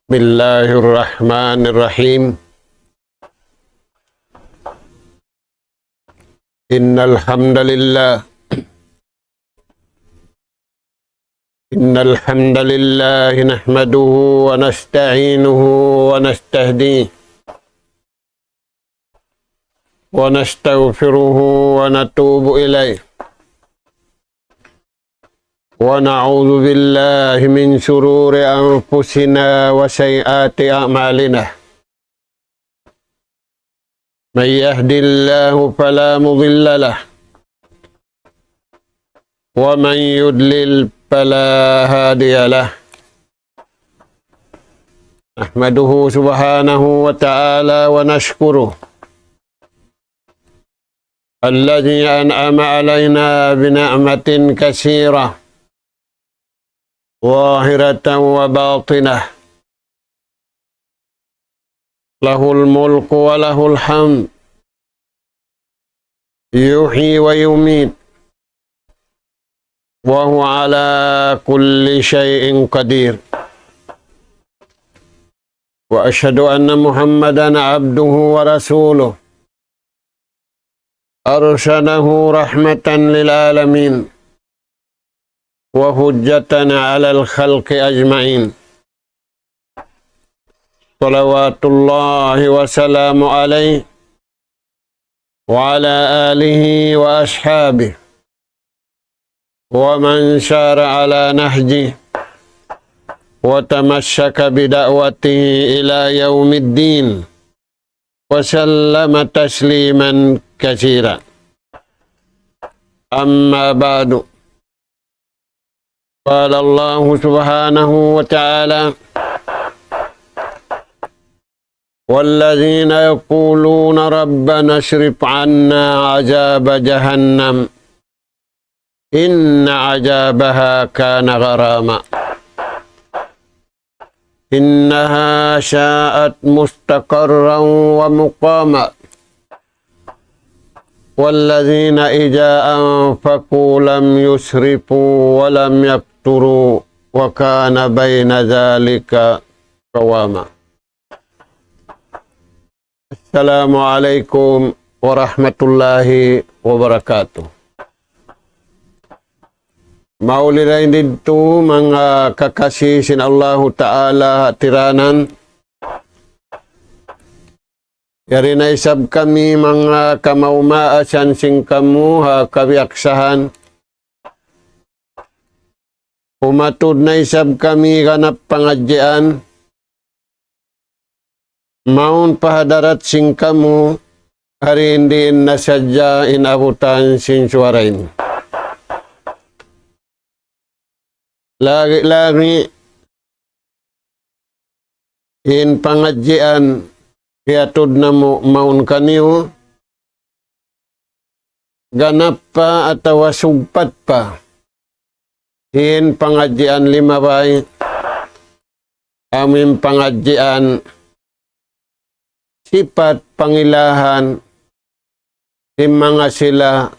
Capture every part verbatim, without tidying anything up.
بسم الله الرحمن الرحيم. إن الحمد لله، إن الحمد لله نحمده ونستعينه ونستهديه ونستغفره ونتوب إليه، ونعوذ بالله من شرور أنفسنا وسيئات أعمالنا. من يهد الله فلا مضل له، ومن يضلل فلا هادي له. نحمده سبحانه وتعالى ونشكره، الذي أنعم علينا بنعمة كثيرة ظاهرة وباطنة، له الملك وله الحمد، يحيي ويميت، وهو على كل شيء قدير. وأشهد أن محمدا عبده ورسوله، أرسله رحمة للعالمين وحجة على الخلق أجمعين، صلوات الله وسلامه عليه وعلى آله وأصحابه ومن سار على نهجه وتمسك بدعوته إلى يوم الدين، وسلم تسليما كثيرا. أما بعد، قال الله سبحانه وتعالى: والذين يقولون ربنا اصرف عنا عذاب جهنم إن عذابها كان غراما إنها ساءت مستقرا ومقاما والذين إذا أنفقوا لم يسرفوا ولم يقتروا وكان بين ذلك قواما. السلام عليكم ورحمة الله وبركاته. Mauli dayn didtu manga kakasi sin Allahu Ta'ala ha tiranan. Yari na isab kami manga kamaumaasan sin kamu ha kabiyaksahan. Umatud na isab kami ganap pangadjian. Mawn pa hadarat sin kamu, hari in diin na sadja in abutan sin suwara ini. Lagi-lagi in pangadjian hiyatud namu' mawn kaniyu, ganap pa atawa sugpat pa in pangadjian limabay, amu in pangadjian sipat pangilahan sin manga sila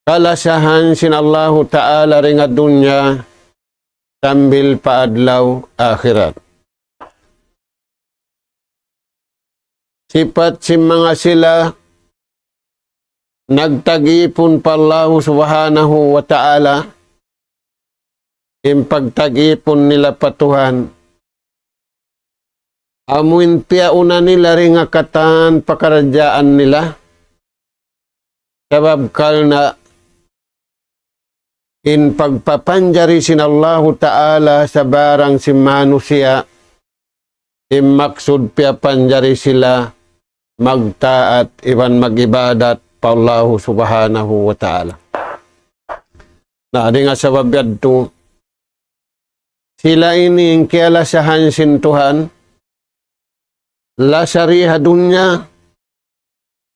kalasahan sin Allahu Ta'ala dayn ha dunya sambil pa adlaw akhirat. Sipat sin manga sila nagtag-ipun pa Allahu Subhanahu wa Ta'ala, in pagtag-ipun nila pa Tuhan, amu in piyauna nila dayn ha katan pakaradjaan nila, sabab karna' in pagpapanjari sin Allahu Ta'ala sabarang sin manusiya', in maksud piyapanjari sila magtaat iban mag-ibadat pa Allahu Subhanahu wa Ta'ala. Na, dayn ha sabab yadtu, sila ini in kiyalasahan sin Tuhan, lasa di ha dunya,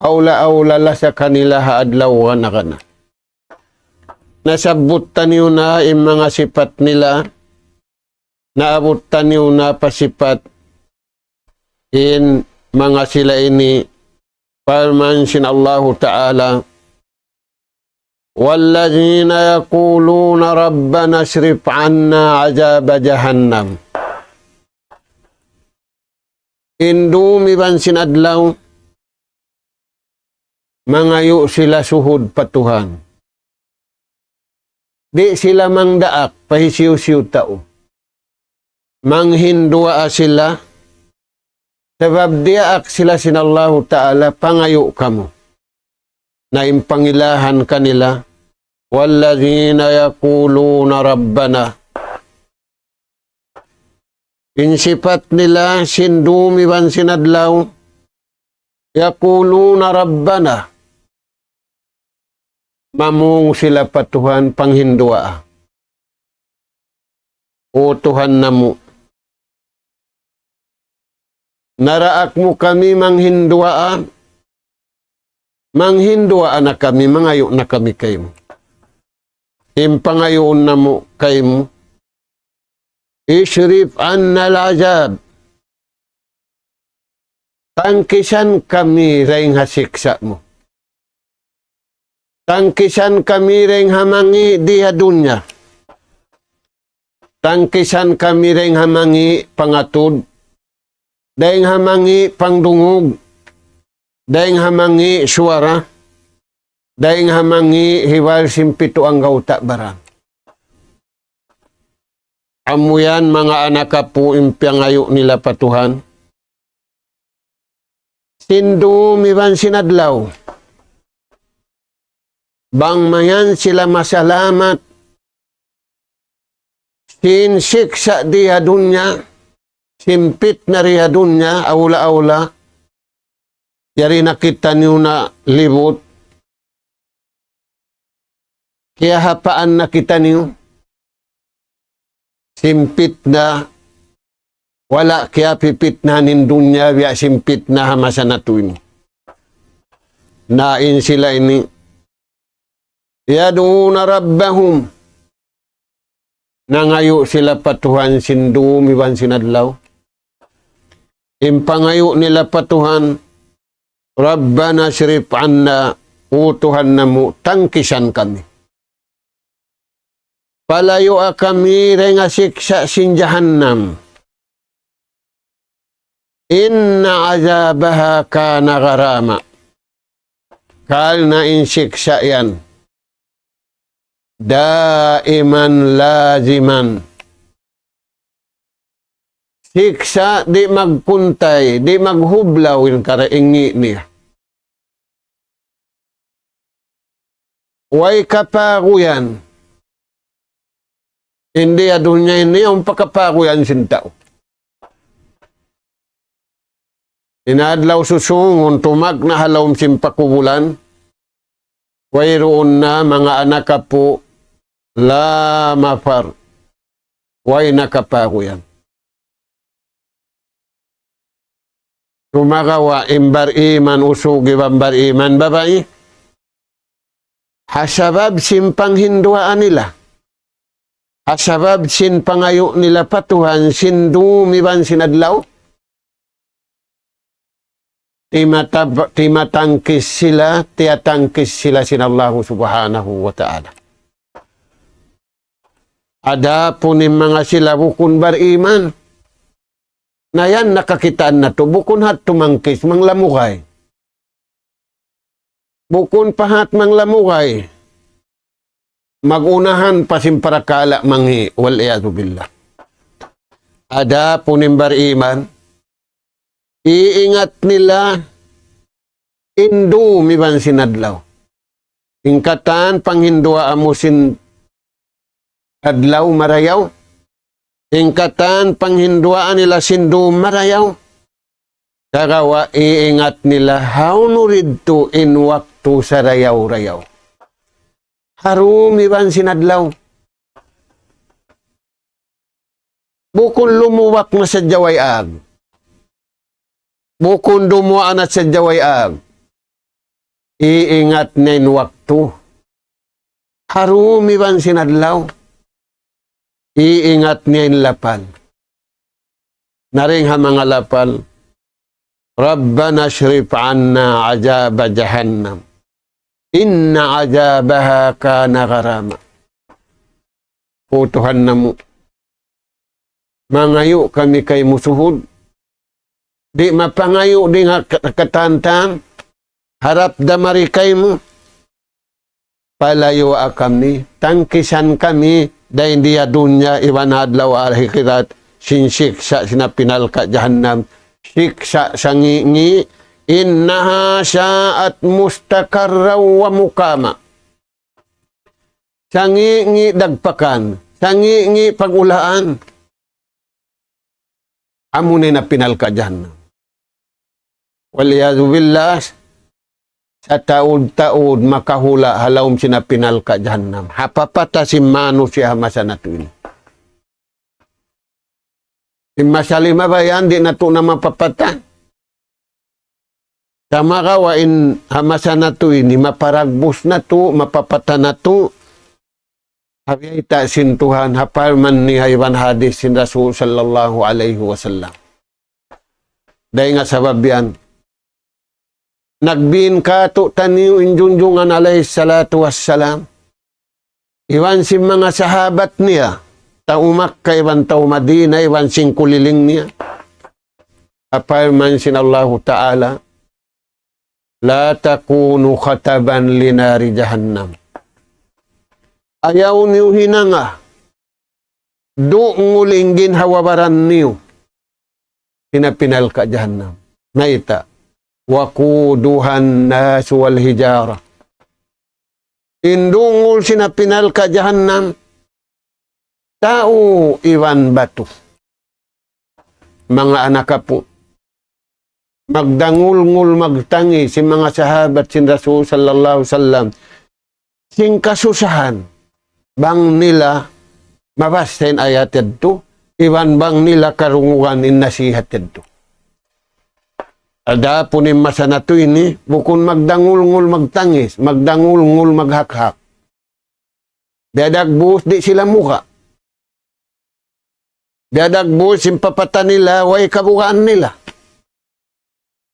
awla-awla lasa kanila ha adlaw kana-kana. Nasabbut taniyu na in manga sipat nila, naabut taniyu na pa sipat in manga sila ini, parman sin Allahu Ta'ala, والذين يقولون ربنا اصرف عنا عذاب جهنم In dum iban sin adlaw, mangayu' sila suhud pa Tuhan. Di' sila mangdaak pa hisiyu-siyu tau. Manghinduwaa sila, sabab diyaak sila sin Allahu Ta'ala, pangayu' kamu. Na in pangilahan kanila, والذين يقولون ربنا. In sipat nila sin dum iban sin adlaw, يقولون ربنا. Mamung sila pa Tuhan panghinduwaa. O Tuhan namu', naraak mu kami manghinduwaa, manghinduwaa na kami, mangayu' na kami kaymu. In pangayuun namu' kaymu, اصرف عنا العذاب. Tangkisan kami dayn ha siksa' mu. Tangkisan kami dayn ha mangi' di ha dunya. Tangkisan kami dayn ha mangi' pangatud, dayn ha mangi' pangdungug, dayn ha mangi' suwara, dayn ha mangi' hibal sin pitu anggawta' baran. Amu yan manga anak apu' in piyangayu' nila pa Tuhan. Sin dum iban sin adlaw. Bang mayan sila masalamat sin siksa' di ha dunya, sin pitna di ha dunya, awla-awla. Yari na kitaniyu na libut. Kiyahapaan na kitaniyu sin pitna, wala' kiyapipitnahan in dunya biya' sin pitna ha masa natu' ini. Na in sila ini, يدعون ربهم. Nangayu' sila pa Tuhan sin dum iban sin adlaw. In pangayu' nila pa Tuhan, ربنا اصرف عنا, O Tuhan namu', tangkisan kami. Palayua kami dayn ha siksa' sin jahannam. إن عذابها كان غراما. Karna' in siksa' yan دائما لازما. Siksa' di' magkuntay, di' maghublaw in karaingi' niya. Way kapaguyan. Di ha dunya ini awn pa kapaguyan sin tau. In adlaw susūngun tumagna' ha lawm sin pakubulan, wayruun na manga anak apu', la mafar. Way na kapaguyan. Sumagawa' in bariman usug iban bariman babai, ha sabab sin panghinduwaa nila, ha sabab sin pangayu' nila pa Tuhan sin dum iban sin adlaw, timatab-, timatangkis sila, tiyatangkis sila sin Allahu Subhanahu wa Ta'ala. Adapun in manga sila bukun bariman, na yan nakakitaan natu', bukun hat tumangkis, manglamugay. Bukun pa hat manglamugay. Mag-unahan pa sin parakala' mangi', والعياذ بالله. Adapun in bariman, iingat nila in dum iban sin adlaw. In katan panghinduwaa mu sin adlaw marayaw. In katan panghinduwaa nila sin dum marayaw. Sagawa' iingat nila hawnu didtu in waktu sarayaw-rayaw. Ha dum iban sin adlaw. Bukun lumuwak na sadja way ag. Bukun dumuwaa na sadja way ag. Iingat niya in waktu. Ha dum iban sin adlaw. Iingat niya in lapal. Na dayn ha manga lapal, ربنا اصرف عنا عذاب جهنم إن عذابها كان غراما. O Tuhan namu', mangayu' kami kaymu suhud, di' mapangayu' di' nga ka-, katantan, harap da mari kaymu, palayu' kami, tangkisan kami, dayn di ha dunya iban adlaw akhirat, sin siksa' sin api narka' jahannam, siksa' sangi'-ngi', إنها ساءت مستقرا ومقاما. Sangi'-ngi' dagpakan, sangi'-ngi' paghulaan. Amuna in api narka' jahannam. والعياذ بالله, sataud-taud makahula' ha lawm sin api narka' jahannam. Ha papatay sin manusiya' ha masa natu' ini. In masa lima bayan, di' natu' na mapapatay. Sumagawa' in ha masa natu' ini, maparagbus natu', mapapatay natu', ha biyayta' sin Tuhan, ha parman niya iban hadith sin Rasul sallallahu alayhi wasallam. Dayn ha sabab yan, nagbin kātu'niyu in junjungan alayhi salatu wassalam, iban sin manga sahabat niya, tau Makkah iban tau Madinah iban sin kuliling niya. Ha parman sin Allahu Ta'ala, لا تكونوا خطبا لنار جهنم. Ayaw niyu hinanga dungul in ginhawa-baran niyu sin api narka' jahannam. Mayta'? وقودها الناس والحجارة. In dungul sin api narka' jahannam, tau iban batu. Manga anak apu', magdangulngul magtangis in manga sahabat sin Rasul sallallahu alayhi wasallam sin kasusahan, bang nila mabassa in ayat yadtu, iban bang nila karungugan in nasihat yadtu. Adapun in masa natu' ini, bukun magdangulngul magtangis, magdangulngul maghakhak. Biya' dagbus di' sila muka. Biya' dagbus in papatay nila, way kabugaan nila.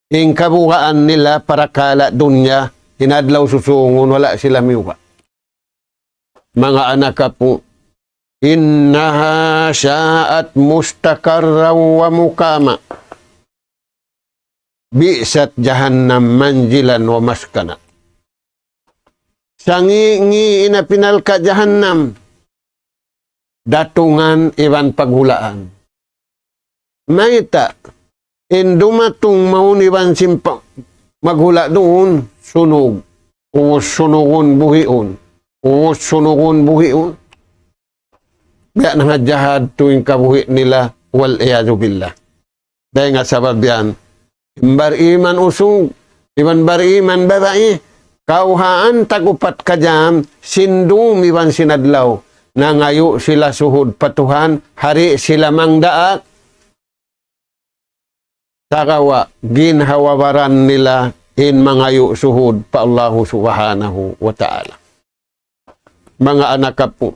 In kabugaan nila parakala' dunya, in adlaw susungun wala' sila miyuga'. Manga anak apu', إنها ساءت مستقرا ومقاما. بئست جهنم منزلا ومسكنا. Sangi'-ngi' in api narka' jahannam datungan iban paghulaan. Mayta', in dumatung mawn iban sin pa-, maghula' duun, sunug. Ubus sunugun buhiun. Ubus sunugun buhiun. Biya' na nga jahad tuud in kabuhi' nila, والعياذ بالله. Dayn ha sabab yan, in bariman usug, iban bariman babai, kawhaan tag-upat ka jam, sin dum iban sin adlaw, nangayu' sila suhud pa Tuhan, di' sila mangdaak, sagawa' ginhawa-baran nila in mangayu' suhud pa Allahu Subhanahu wa Ta'ala. Manga anak apu',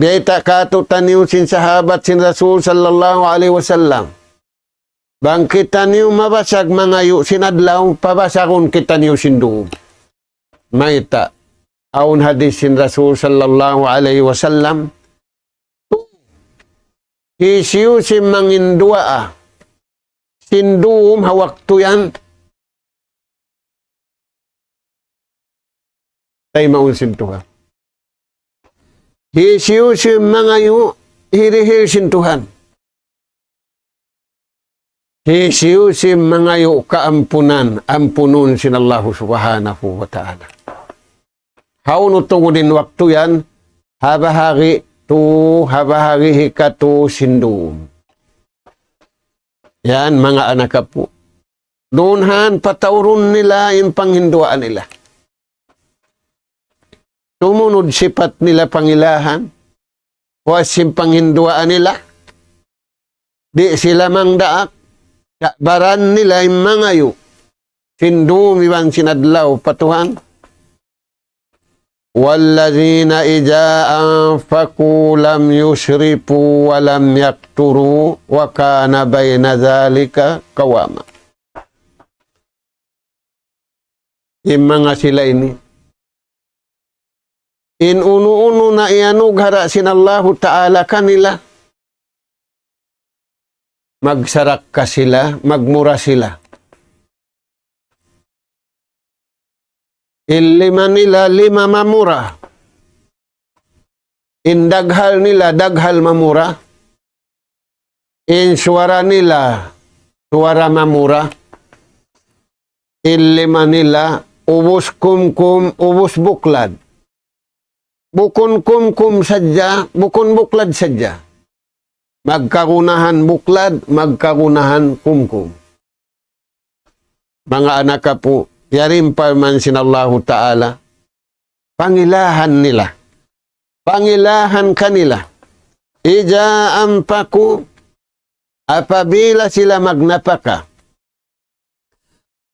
biyayta' kātu'niyu sin sahabat sin Rasul sallallahu alayhi wasallam. Bang kitaniyu mabasag mangayu' sin adlaw, pabasagun kitaniyu sin dum. Mayta', awn hadith sin Rasul sallallahu alayhi wasallam, hisiyu-siyu in manginduwaa sin dum ha waktu yan, taymaun sin Tuhan. Hisiyu-siyu in mangayu', hirihil sin Tuhan. Hisiyu-siyu in mangayu' kaampunan, ampunun sin Allahu Subhanahu wa Ta'ala. Hawnu tungud in waktu yan, ha bahagi' tu, ha bahagi' hikatu sin dum. Yan, manga anak apu'. Duun han pataurun nila in panghinduwaa nila. Tumunud sipat nila pangilahan, puas sin panghinduwaa nila, di' sila mangdaak, sa' baran nila in mangayu', sin dum iban sin adlaw pa Tuhan. والذين إذا أنفقوا لم يسرفوا ولم يقتروا وكان بين ذلك قواما. In manga sila ini, in unu-unu na iyanugara' sin Allahu Ta'ala kanila, magsarakka sila, magmura sila. In lima nila, lima mamura. In daghal nila, daghal mamura. In suwara nila, suwara mamura. In lima nila, ubus kumkum, ubus buklad. Bukun kumkum sadja, bukun buklad sadja. Magkagunahan buklad, magkagunahan kumkum. Manga anak apu', yari in parman sin Allahu Ta'ala, pangilahan nila. Pangilahan kanila. Ija anpaku, apabila sila magnapaka.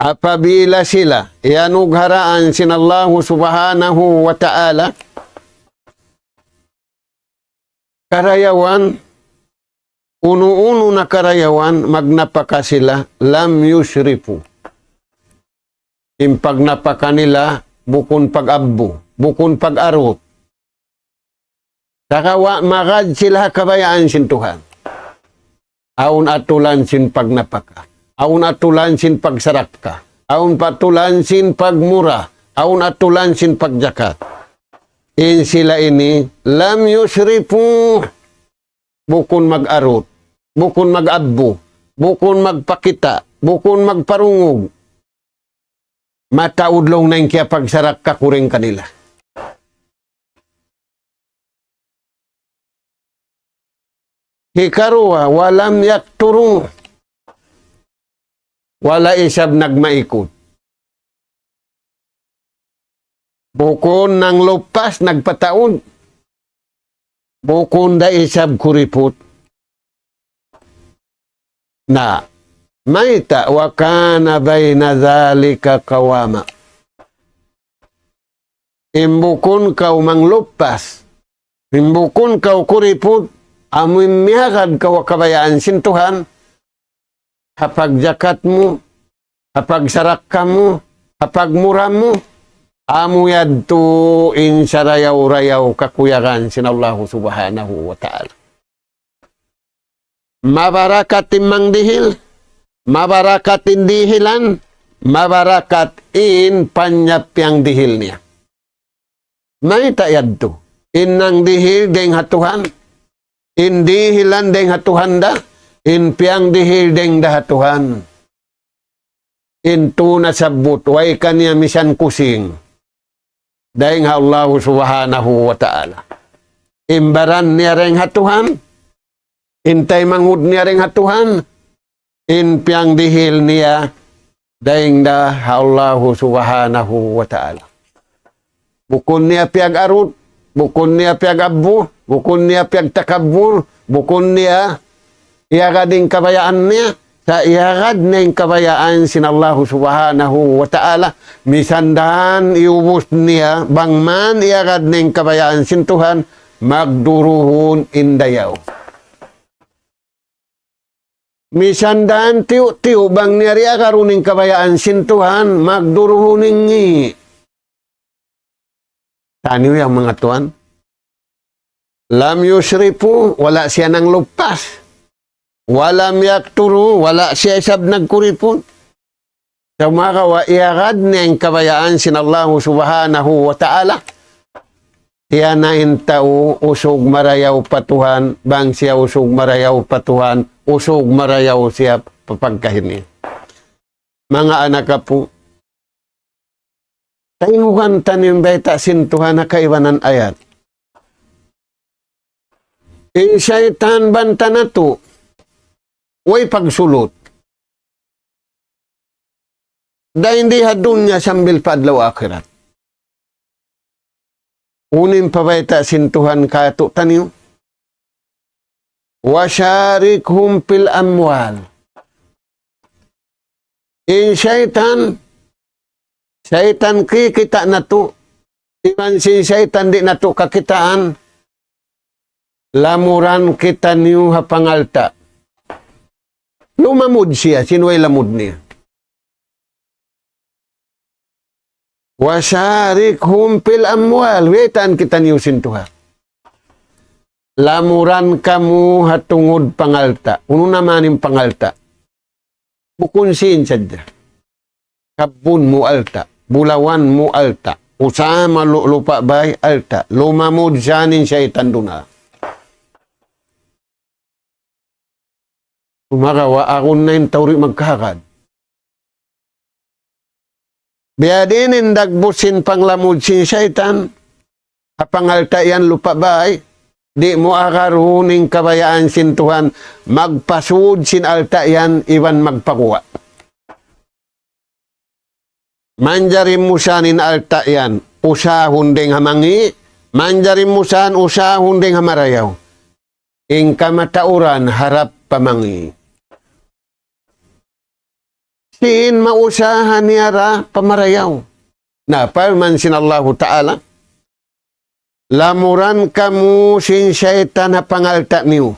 Apabila sila iyanugharaan sin Allahu Subhanahu wa Ta'ala karayawan, unu-unu na karayawan, magnapaka sila, lam yusrifu. In pagnapaka nila, bukun pag-abbu, bukun pag-arut. Sagawa' magad sila ha kabayaan sin Tuhan. Awn atulan sin pagnapaka. Awn atulan sin pagsarakka. Awn patulan sin pagmura. Awn atulan sin pagjakat. In sila ini, lam yusrifu, bukun mag-arut, bukun mag-abbu, bukun magpakita', bukun magparungug. Mataud laung na in kiyapagsarakka ku dayn kanila. Hikaruwa, walam yaqturu. Wala' isab nagmaikut. Bukun nangluppas, nagpataud. Bukun da isab kuriput. Na, mayta', wa kana bayna dhalika qawama. In bukun kaw mangluppas, in bukun kaw kuriput, amu in miyagad kaw ha kabayaan sin Tuhan, ha pagjakat mu, ha pagsarakka mu, ha pagmura mu, amu yadtu in sarayaw-rayaw kakuyagan sin Allahu Subhanahu wa Ta'ala. Mabarakat in mangdihil, mabarakat in dihilan, mabarakat in panyapyang dihil niya. Mayta' yadtu? In nangdihil dayng ha Tuhan, in dihilan dayng ha Tuhan da, in piyangdihil dayng da ha Tuhan. In tū nasabbut, way kaniya misan kusing. Dayng ha Allahu Subhanahu wa Ta'ala. In baran niya dayng ha Tuhan, in taymanghud niya dayng ha Tuhan, in piyangdihil niya dayng da ha Allahu Subhanahu wa Ta'ala. Bukun niya piyag-arut, bukun niya piyag-abbu, bukun niya piyagtakabbur, bukun niya iyagad in kabayaan niya, sa' iyagad niya in kabayaan sin Allahu Subhanahu wa Ta'ala, misan da iyubus niya, bang man iyagad niya in kabayaan sin Tuhan, magduruhun in dayaw. Misan da tiyu'-tiyu' bang niya di' agarun in kabayaan sin Tuhan, magduruhun in ngi'. Taniyu yan manga tuwan. Lam yusrifu, wala' siya nangluppas. Wa lam yaqturu, wala' siya isab nagkuriput. Sumagawa' iyagad niya in kabayaan sin Allahu Subhanahu wa Ta'ala. Siya na in tau usug marayaw pa Tuhan, bang siya usug marayaw pa Tuhan, usug marayaw siya pa pagkahi niya. Manga anak apu', taymaun taniyu in bayta' sin Tuhan ha kaibanan ayat. In saytan banta natu', way pagsulut. Dayn di ha dunya sambil pa adlaw akhirat. Unu in pabayta' sin Tuhan kātu'niyu? وشاركهم في الأموال. In saytan, saytan kikita' natu', iban sin saytan di' natu' kakitaan, lamuran kitaniyu ha pangalta'. Lumamud siya, sin way lamud niya. وشاركهم في الأموال. Waytaan kitaniyu sin Tuhan. Lamuran kamu ha tungud pangalta'. Unu na man in pangalta'? Bukun sīn sadja. Kabbun mu alta', bulawan mu alta', usaha malu-, lupa' bay alta', lumamud siya in saytan duun. Sumagawa' agun na in tau di' magkahagad. Biya' diin in dagbus sin panglamud sin saytan, ha pangalta' yan lupa' bay, di' mu agarun in kabayaan sin Tuhan, magpasud sin alta' yan iban magpaguwa'. Manjari mu san in alta' yan usahun dayng ha mangi', manjari mu san usahun dayng ha marayaw. In kamatauran harap pa mangi'. Sīn mausaha niya ra pa marayaw. Na, parman sin Allahu Ta'ala, lamuran kamu sin saytan ha pangalta' niyu.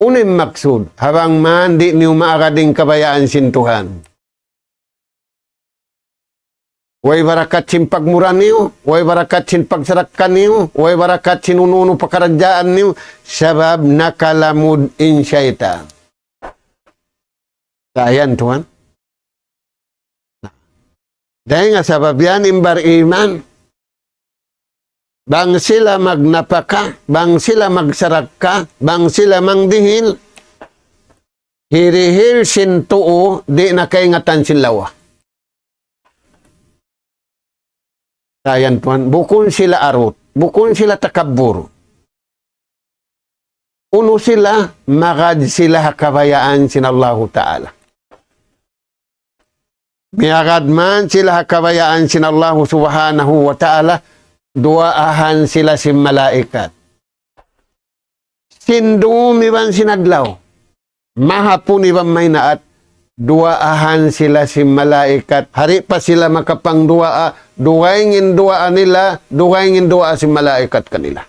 Unu in maksud? Ha bang man di' niyu maagad in kabayaan sin Tuhan. Way barakat sin pagmura niyu, way barakat sin pagsarakka niyu, way barakat sin unu-unu pakaradjaan niyu, sabab nakalamud in saytan. Sa' yan, tuwan. Dayng ha sabab yan in bariman. Bang sila magnapaka, bang sila magsarakka, bang sila mangdihil, hirihil sin tuu, di' na kaingatan sin lawa. Sa' yan, tuwan, bukun sila arut, bukun sila takabbur. Unu sila, magad sila ha kabayaan sin Allahu Ta'ala. Miyagad man sila ha kabayaan sin Allahu Subhanahu wa Ta'ala, duwaahan sila sin malaikat. Sin dum iban sin adlaw, mahapun iban maynaat, duwaahan sila sin malaikat. Di' pa sila makapangduwaa, dugaing in duwaa nila, dugaing in duwaa sin malaikat kanila.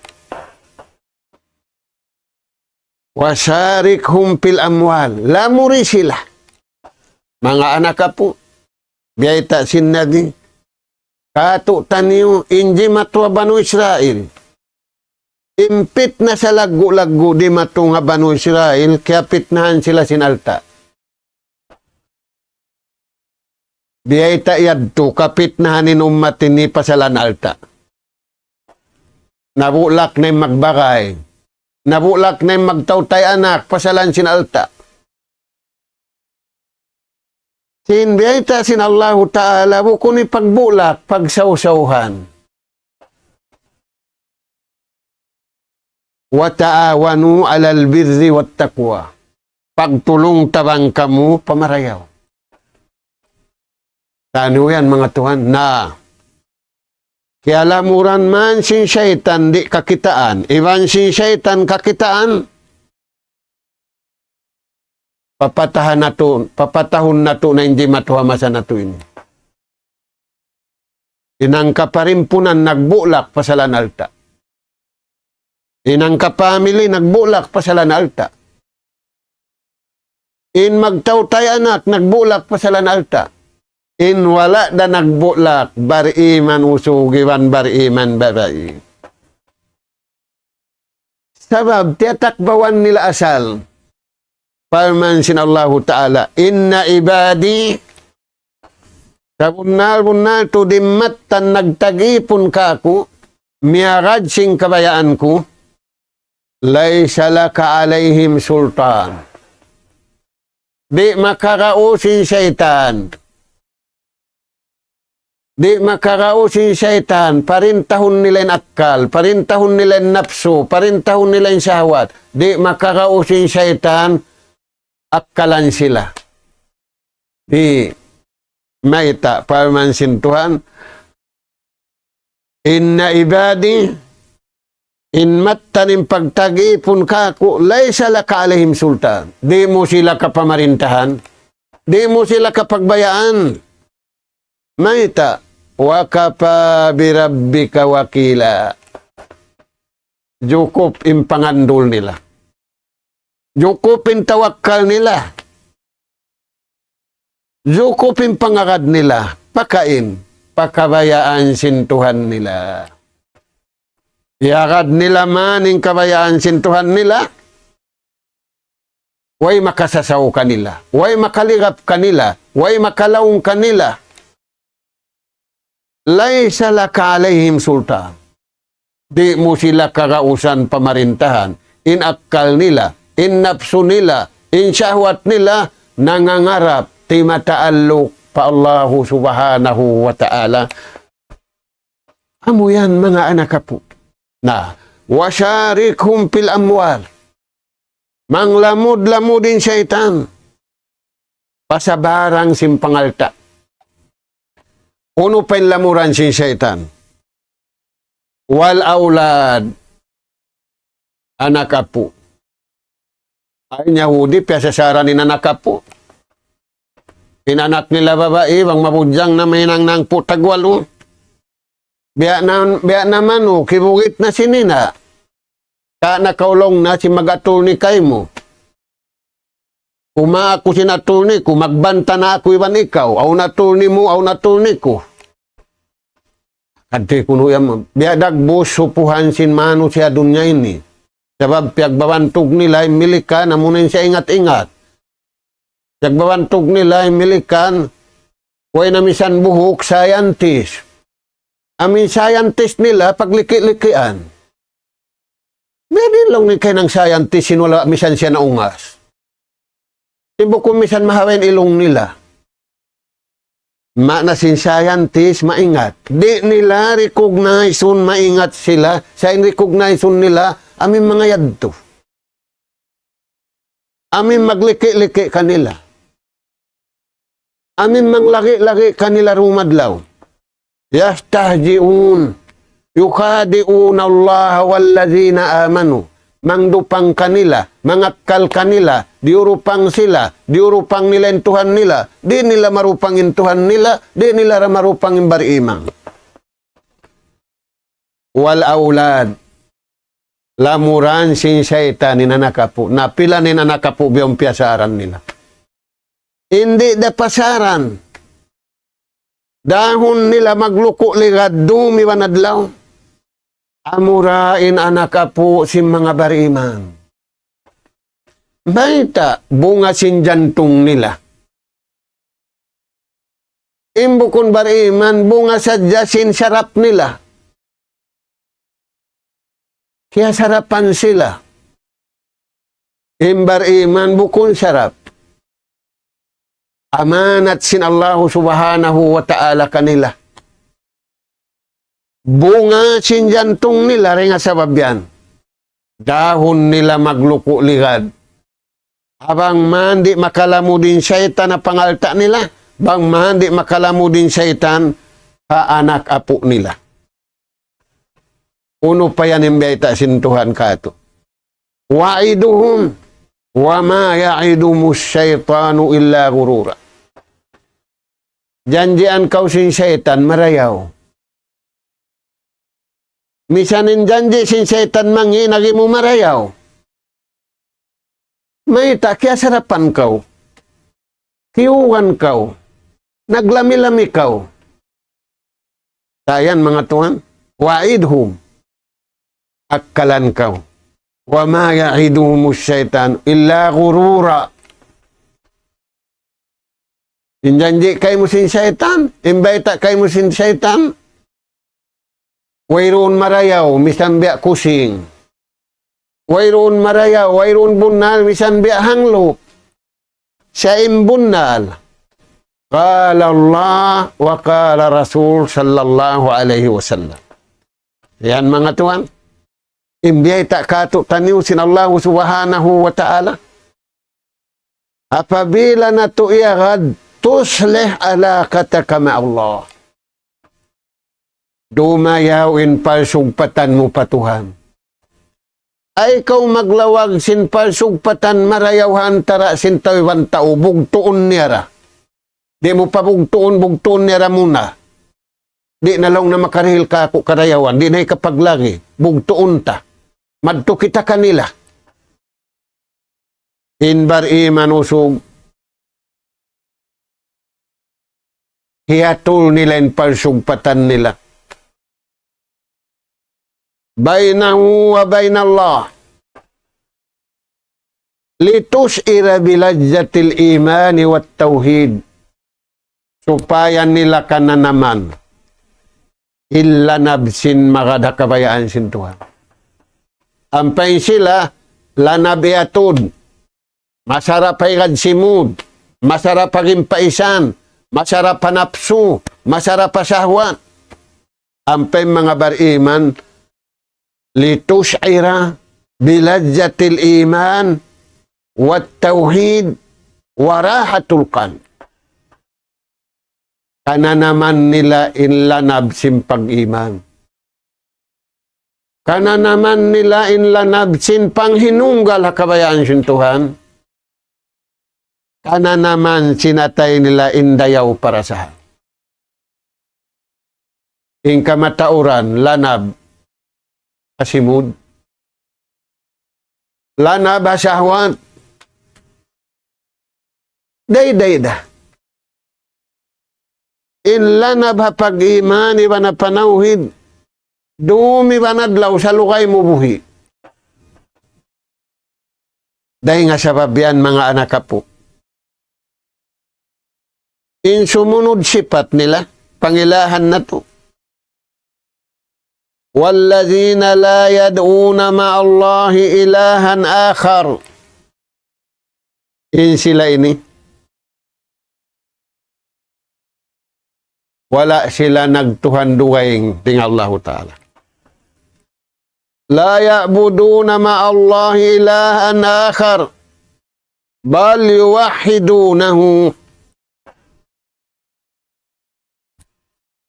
وشاركهم في الأموال. Lamuri sila. Manga anak apu', biyayta' sin Nabi, katu' taniyu in jimatu ha Banu Israil. In pitna salaggu'-laggu' dimatung ha Banu Israil, kiyapitnahan sila sin alta'. Biyayta' yadtu kapitnahan in ummat ini pasalan alta'. Nabulak na in magbagay. Nabulak na in magtautay anak pasalan sin alta'. Sin biyayta' sin Allahu Ta'ala bukun in pagbulak, pagsawsawhan. وتعاونوا على البر والتقوى. Pagtulung-tabang kamu pa marayaw. Taniyu yan, manga tuwan. Na, kiyalamuran man sin saytan di' kakitaan, iban sin saytan kakitaan, papatahan natu', papatahun natu' na in jimatu ha masa natu' ini. In hangka parimpunan nagbulak pasalan alta'. In hangka pamili nagbulak pasalan alta'. In magtautay anak nagbulak pasalan alta'. In wala' da nagbulak, bariman usug iban bariman babai. Sabab tiyatakbawan nila asal. Parman sin Allahu Ta'ala, إن عبادي, sabunnal-bunnal tuud in mattan nagtag-ipun kāku', miyagad sin kabayaan ku, ليس لك عليهم سلطان. Di' makaraus in saytan. Di' makaraus in saytan, parintahun nila in akkal, parintahun nila in napsu, parintahun nila in shahwat. Di' makaraus in saytan, akkalan sila. Di' mayta', parman sin Tuhan, إن عبادي, in mattan in pagtag-ipun kāku', ليس لك عليهم سلطان. Di' mu sila kapamarintahan. Di' mu sila kapagbayaan. Mayta', وكفى بربك وكيلا. Jukup in pangandul nila. Jukup in tawakkal nila. Jukup in pangagad nila. Pakain, pakabayaan sin Tuhan nila. Iyagad nila man in kabayaan sin Tuhan nila. Way makasasaw kanila. Way makaligap kanila. Way makalaung kanila. ليس لك عليهم سلطان. Di' mu sila kagausan pamarintahan. In akkal nila, in napsu nila, in shahwat nila, nangangarap, timataalluk pa Allahu Subhanahu wa Ta'ala. Amu yan, manga anak apu'. Na, وشاركهم في الأموال. Manglamud-lamud in saytan. Pasabarang sin pangalta'. Unu pa in lamuran sin saytan? والأولاد. Anak apu'. Ay, in Yahudi, piyasasaran in anak apu'. In anak nila babai, bang mabudjang na, mahinang na hangpu' tagwalu. Biya' na, biya' na manu, kibugit na sin ina'. Ka na kaw laung na sin mag-attorney kaymu. Kumawa' aku sin attorney ku, magbanta na aku iban ikaw. Awn attorney mu, awn attorney ku. Kadti kunu' yan, biya' dagbus supuhan sin manusiya' dunya ini. Sabab piyagbabantug nila in Milikan, amuna in siya ingat-ingat. Piyagbabantug nila in Milikan, way na misan buhuk, scientist. Amu in scientist nila, pagliki-likian. Biya' diin laung niya kahinang scientist sin wala' misan siya naungas. Di' bukun misan mahaba' in ilung nila. Maana sin scientist, maingat. Di' nila recognize-un maingat sila, sa' in recognize-un nila, amu in manga yadtu. Amu in magliki-liki kanila. Amu in manglagi-lagi kanila dum adlaw. يستهزئون يخادعون الله والذين آمنوا. Mangdupang kanila, mangakkal kanila, diyurupang sila, diyurupang nila in Tuhan nila, di' nila marupang in Tuhan nila, di' nila ra marupang in bariman. والأولاد. Lamuran sin saytan in anak apu'. Na pila na in anak apu' biya' yan piyasaran nila. Di' da pasaran. Dahun nila magluku' ligad dum iban adlaw. Amura in anak apu' sin manga bariman. Mayta', bunga sin jantung nila. In bukun bariman, bunga sadja sin sarap nila. Kiyasarapan sila. In bariman bukun sarap. Amanat sin Allahu Subhanahu wa Ta'ala kanila. Bunga sin jantung nila, dayn ha sabab yan. Dahun nila magluku' ligad. Bang man di' makalamud in saytan ha pangalta' nila, bang man di' makalamud in saytan ha anak apu' nila. Unu pa yan in biyayta' sin Tuhan kātu'? وعدهم وما يعدهم الشيطان إلا غرورا. Janjian kaw sin saytan marayaw. Misan in janji' sin saytan mangi' nagi mu marayaw. Mayta' kiyasarapan kaw. Kiyugan kaw. Naglami-lami kaw. Sa' yan manga tuwan, وعدهم. Akkalan kaw. وما يعدهم الشيطان إلا غرورا. In janji' kaymu sin saytan, in bayta' kaymu sin saytan, wayruun marayaw, misan biya' kusing. Wayruun marayaw, wayruun bunnal, misan biya' hanglup. Sa' in bunnal. قال الله وقال رسول صلى الله عليه وسلم. Yan manga tuwan. In biyayta' kātu'niyu sin Allahu Subhanahu wa Ta'ala. Apabila natu' iyagad, تصلح علاقتك مع الله. Dumayaw in parsugpatan mu pa Tuhan. Ayaw kaw maglawag sin parsugpatan marayaw ha antara' sin tau iban tau, bugtuun niya ra. Di' mu pa bugtuun, bugtuun niya ra muna. Di' na laung na makarihil kāku' karayawan, di' na hikapag lagi, bugtuun ta. Madtu kita kanila. In bariman usug, hiyatul nila in parsugpatan nila. بينه وبين الله لتشعر بلذة الإيمان والتوحيد. Supaya nila kananaman in lanab sin magad ha kabayaan sin Tuhan. Ampa in sila lanab iyatud, masarap ha igad simud, masarap ha gimpaisan, masarap ha napsu, masarap ha sahwat. Ampa in manga bariman, لتشعر بلذة الإيمان والتوحيد وراحة القلب. Kananaman nila in lanab sin pag-iman. Kananaman nila in lanab sin panghinunggal ha kabayaan sin Tuhan. Kananaman sin atay nila in dayaw parasahan. In kamatauran, lanab ha simud. Lanab ha sahwat. Dayday da. In lanab ha pag-iman iban ha panawhid, dum iban adlaw salugay mu buhi'. Dayn ha sabab yan, manga anak apu'. In sumunud sipat nila, pangilahan natu'. والذين لا يدعون مع الله إلها آخر. In sila ini, wala' sila nagtuhan dugaing dayn ha Allahu Ta'ala. لا يعبدون مع الله إلها آخر بل يوحدونه.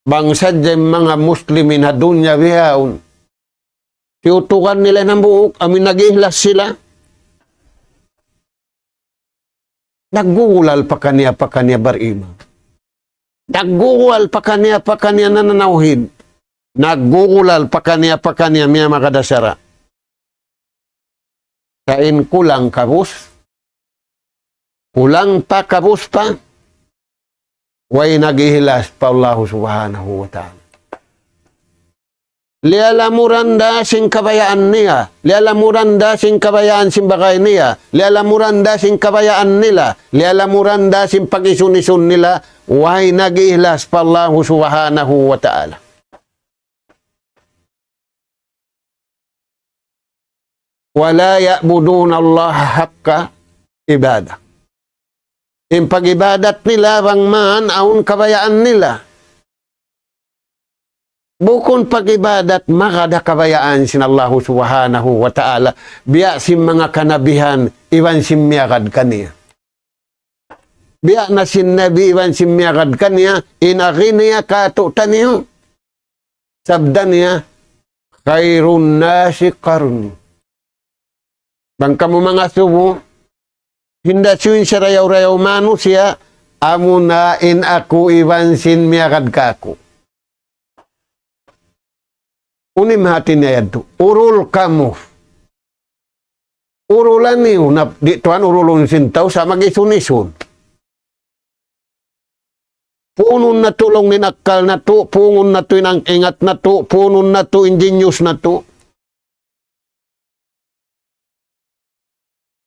Bang sadja in manga Muslimin ha dunya bihaun, tiyutukan nila in hambuuk, amu in nag-ihlas sila. Naggugulal pakaniya-pakaniya bariman. Naggugulal pakaniya-pakaniya nananawhid. Naggugulal pakaniya-pakaniya miyamagad ha sara'. Sa' in kulang kabus, kulang pa kabus pa, way nag-ihlas pa Allahu Subhanahu wa Ta'ala. Liyalamuran da sin kabayaan niya, liyalamuran da sin kabayaan sin bagay niya, liyalamuran da sin kabayaan nila, liyalamuran da sin pag-isun-isun nila, way nag-ihlas pa Allahu Subhanahu wa Ta'ala. ولا يعبدون الله حق عبادته. In pag-ibadat nila bang man awn kabayaan nila. Bukun pag-ibadat magad ha kabayaan sin Allahu Subhanahu wa Ta'ala. Biya' sin manga kanabihan iban sin miyagad kaniya. Biya' na sin Nabi iban sin miyagad kaniya, in agi niya kātu'niyu. Sabda niya, خير الناس قرني. Bang kamu mangasubu, hinda siyu in sarayaw-rayaw manusiya', amuna in aku iban sin miyagad kāku'. Unu in hati niya yadtu? Urul kamu. Urulan niyu, na, di' tuwan urulun sin tau sa' mag-isun-isun. Puunun natu' laung niya in akkal natu', puunun natu' in ang-, ingat natu', puunun natu' in genius natu'.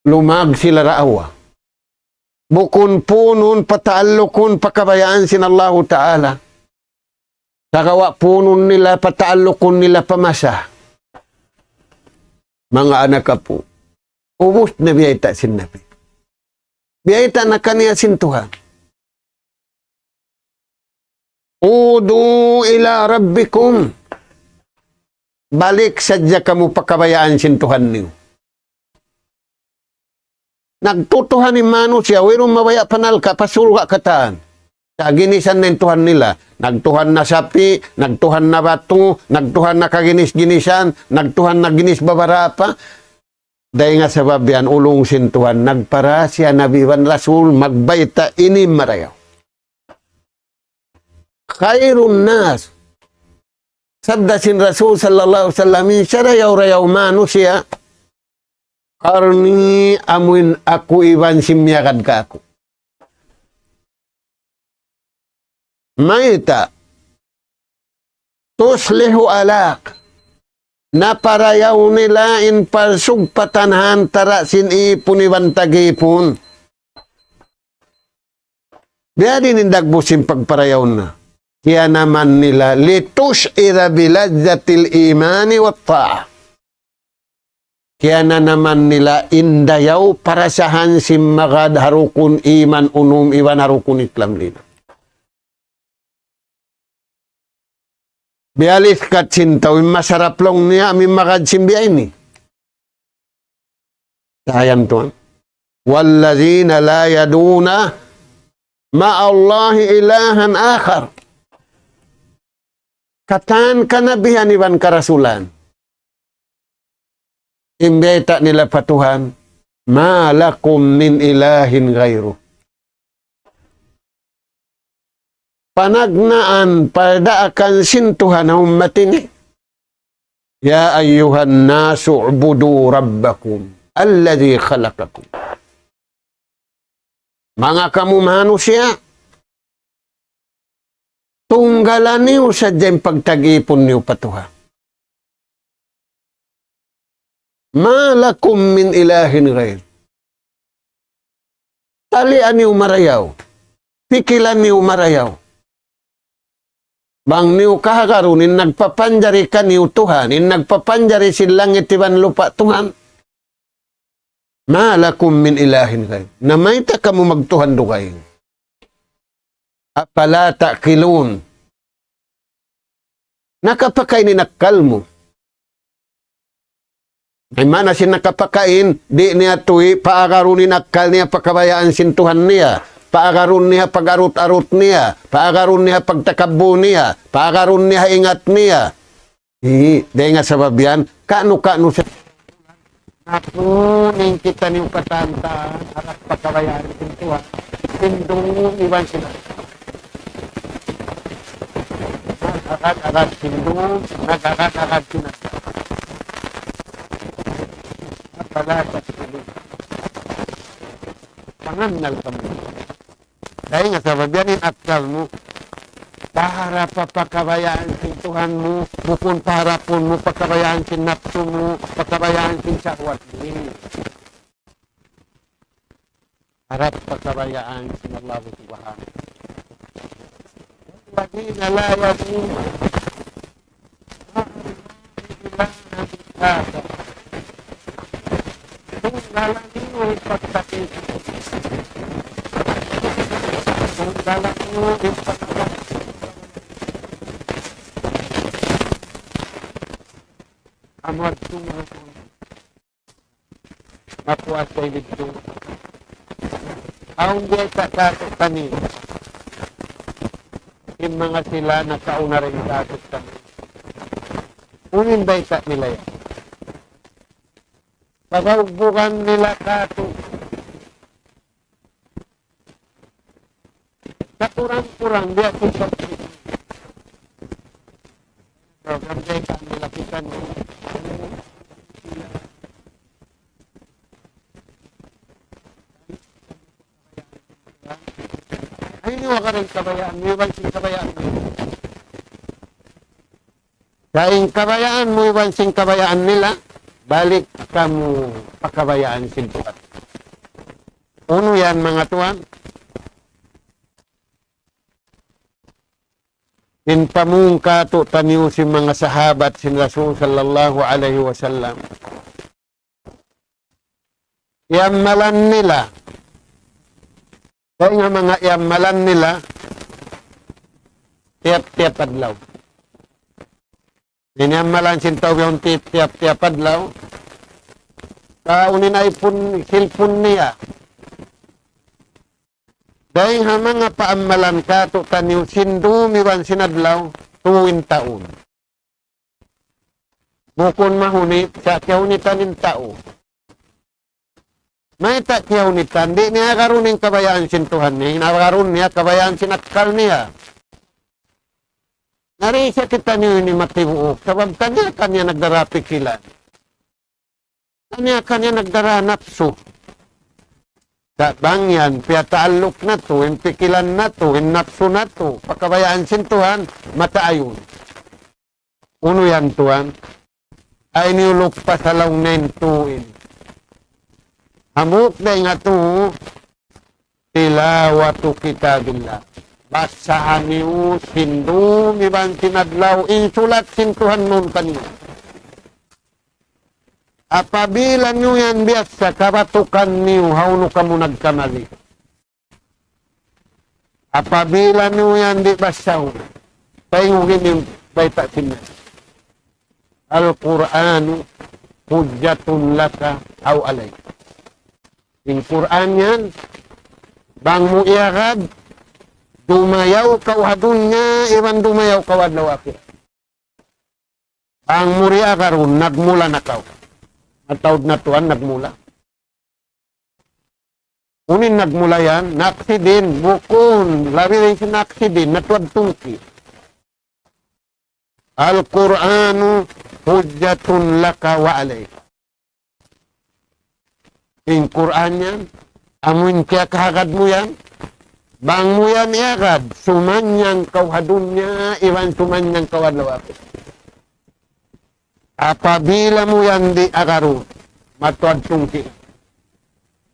Lumag sila daawa. Bukun puunun pataallukun pa kabayaan sin Allahu Ta'ala. Sagawa' puunun nila pataallukun nila pa masa. Manga anak apu'. Ubus na biyayta' sin Nabi. Biyayta' na kaniya sin Tuhan. عودوا إلى ربكم. Balik sadja kamu pa kabayaan sin Tuhan niyu. Nagtutuhan in manusiya', wayruun mabaya' pa narka', pa surga' katan. Sa' ginisan na in tuhan nila. Nagtuhan na sapi', nagtuhan na batu, nagtuhan na kaginis-ginisan, nagtuhan na ginis babarapa. Dayn ha sabab yan, ulung sin Tuhan, nagpara siya Nabi iban Rasul, magbayta' ini marayaw. خير الناس. Sabda sin Rasul sallallahu alayhi wasallam, in sarayaw-rayaw manusiya', قرني, amuin aku iban sin miyagad kāku'. Mayta'? تصلح أخلاقك. Naparayaw nila in parsugpatan ha antara' sin ipun iban tag-ipun. Biya' diin in dagbus sin pagparayaw na. Kiyanaman nila, لتشعر بلذة الإيمان والطاعة. Kiyananaman nila in dayaw parasahan sin magad ha rukun iman unum iban ha rukun Islam lima. Biya' liskat sin tau, in masarap laung niya, amu in magad sin biya' ini. Tayan tuwan. والذين لا يدعون مع الله إلها آخر. Katan kanabihan iban karasulan. In bayta' nila pa Tuhan, ما لكم من إله غيره. Panagnaan, padaakan sin Tuhan ha ummat ini. يا أيها الناس اعبدوا ربكم الذي خلقكم. Manga kamu manusiya', tunggalan niyu sadja in pagtag-ipun niyu pa Tuhan. ما لكم من إله غيره. Talian niyu marayaw. Pikilan niyu marayaw. Bang niyu kahagarun in nagpapanjari kaniyu Tuhan, in nagpapanjari sin langit iban lupa' Tuhan. ما لكم من إله غيره. Na mayta' kamu magtuhan dugaing? أفلا تعقلون. Nakapakain in akkal mu. Ay mana sin nakapakain, di' niya tuwi, paagarun in akkal niya pa kabayaan sin Tuhan niya, paagarun niya pag-arut-arut niya, paagarun niya pagtakabbu niya, paagarun niya ingat niya. Hi, dayn ha sabab yan, kanu-kanu sa, na kunu' in kitaniyu katan-katan, harap pa kabayaan sin Tuhan, sin dum iban sin nag-agad-agad sin dum, nag-agad-agad sin أفلا تعقلون. Pangannal kamu. Dayn ha sabab yan in akkal mu, paharap pa kabayaan sin Tuhan mu, bukun paharapun mu pa kabayaan sin napsu mu, pa kabayaan sin sahwat mu. Harap pa kabayaan sin Allah Subhanahu wa Ta'ala. الذين لا يدعون مع الله إلها آخر. Tunggalan niyu in pagtag-ipun. Tunggalan niyu in pagtag-ipun. Amu yadtu manga mapuas sa' in didtu. Awn biyayta' kātu'niyu. In manga sila nakauna dayn kātu'niyu. Unu in bayta' nila yan? Pagkaugbugan nila kātu'. Kakurang-kurang biya' sin pag-, program sa ikan nila kita ni. Ay, ini wakaran kabayaan, iban sin kabayaan. Sa' in kabayaan mu iban sin kabayaan nila, balik kamu pa kabayaan sin Tuhan. Unu yan, manga tuwan? In pamung kātu'niyu sin manga sahabat sin Rasul sallallahu alayhi wasallam. Iyammalan nila. Dayn ha manga iyammalan nila, tiyap-tiyap adlaw. In iyammalan sin tau yaun ti-, tiyap-tiyap adlaw. Sa' unu in iPhone, cellphone niya. Dayn ha manga paammalan kātu'niyu sin dum iban sin adlaw, tuwi in taun. Bukun mahunit, sa' kiyahunitan in tau. Mayta' kiyahunitan, di' niya agarun in kabayaan sin Tuhan niya, in agarun niya kabayaan sin akkal niya. Nari sa kitaniyu ini matibuuk, sabab kaniya-kaniya nagdara pikilan. Kaniya-kaniya nagdara napsu. Sa' bang yan, piyataalluk natu', in pikilan natu', in napsu natu', pa kabayaan sin Tuhan, mataayun. Unu yan, tuwan? Ay niyu lukpa sa laung na in tuin. Hambuuk dayn ha tuu, tilawatu kitabillah. Basahan niyu sin dum iban sin adlaw in sulat sin Tuhan mu kaniyu. Apabila niyu yan biyasa, kabatukan niyu hawnu kamu nagkamali. Apabila niyu yan di' basahun, paingugi niyu bayta' sin Nabi. القرآن حجة لك أو عليك. In Qur'an yan, bang mu iyagad, dumayaw kaw ha dunya, iban dumayaw kaw ha adlaw akhirat. Bang mu di' agarun, nagmula na kaw. Mataud na tuwan, nagmula. Unu in nagmula yan, na aksidin, bukun, labi dayn sin aksidin, natuwad tungki'. القرآن حجة لك وعليك. In Qur'an yan, amu in kiyakahagad mu yan, bang mu yan iyagad, sumannang kaw ha dunya, iban sumannang kaw ha adlaw akhirat. Apabila mu yan di' agarun, matuwad tungki'.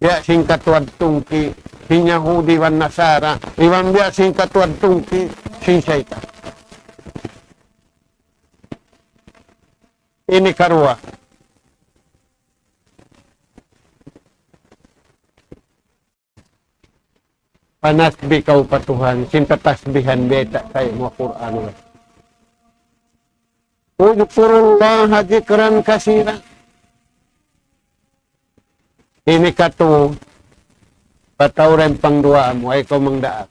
Biya' sin katuwad tungki' sin Yahudi iban Nasara, iban biya' sin katuwad tungki' sin saytan. Ini karuwa. Panasbih kaw pa Tuhan, sin tatasbihan bayta' kaymu Qur'an. اذكروا الله ذكرا كثيرا. Ini katu, pataura in pangduwaa mu, ay kaw mangdaak.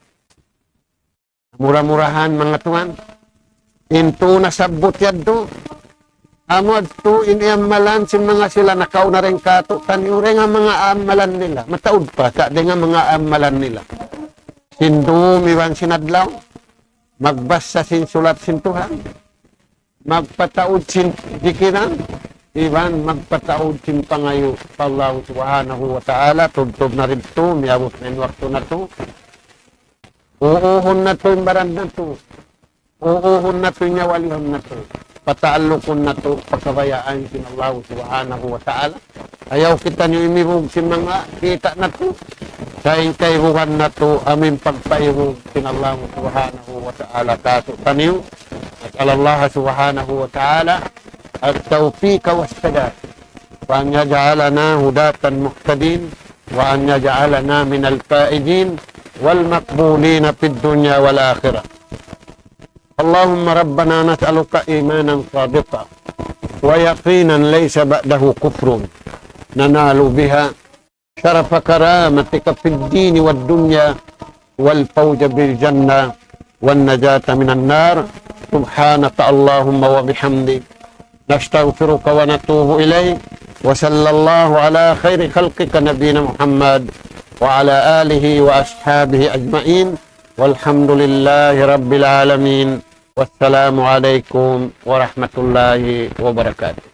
Mura-murahan, manga tuwan. In tuu nasabbut yadtu. Amu yadtu in iyamalan sin manga sila nakauna dayn kātu'niyu, dayn ha manga amalan nila. Mataud pa, sa' dayn ha manga amalan nila. Sin dum iban sin adlaw. Magbasa sin sulat sin Tuhan. Magpataud sin dikiran, iban magpataud sin pangayu' pa Allah Subhanahu wa Ta'ala, tubtub na didtu, miyabut na in waktu natu'. Uuhun natu' in baran natu'. Uuhun natu' in nyawalihun natu'. Pataallukun natu' pa kabayaan sin Allah Subhanahu wa Ta'ala. Ayaw kitaniyu imibug sin manga kita' natu'. Sa' in kaibugan natu', amu in pagpaibug sin Allah Subhanahu wa Ta'ala kātu'niyu. نسأل الله سبحانه وتعالى التوفيق والسداد، وأن يجعلنا هداة مهتدين، وأن يجعلنا من الفائزين والمقبولين في الدنيا والآخرة. اللهم ربنا نسألك إيمانا صادقا ويقينا ليس بعده كفر ننال بها شرف كرامتك في الدين والدنيا والفوز بالجنة والنجاة من النار. سبحانك اللهم وبحمدك، نستغفرك ونتوب إليك. وصلى الله على خير خلقك نبينا محمد وعلى آله وأصحابه أجمعين. والحمد لله رب العالمين. والسلام عليكم ورحمة الله وبركاته.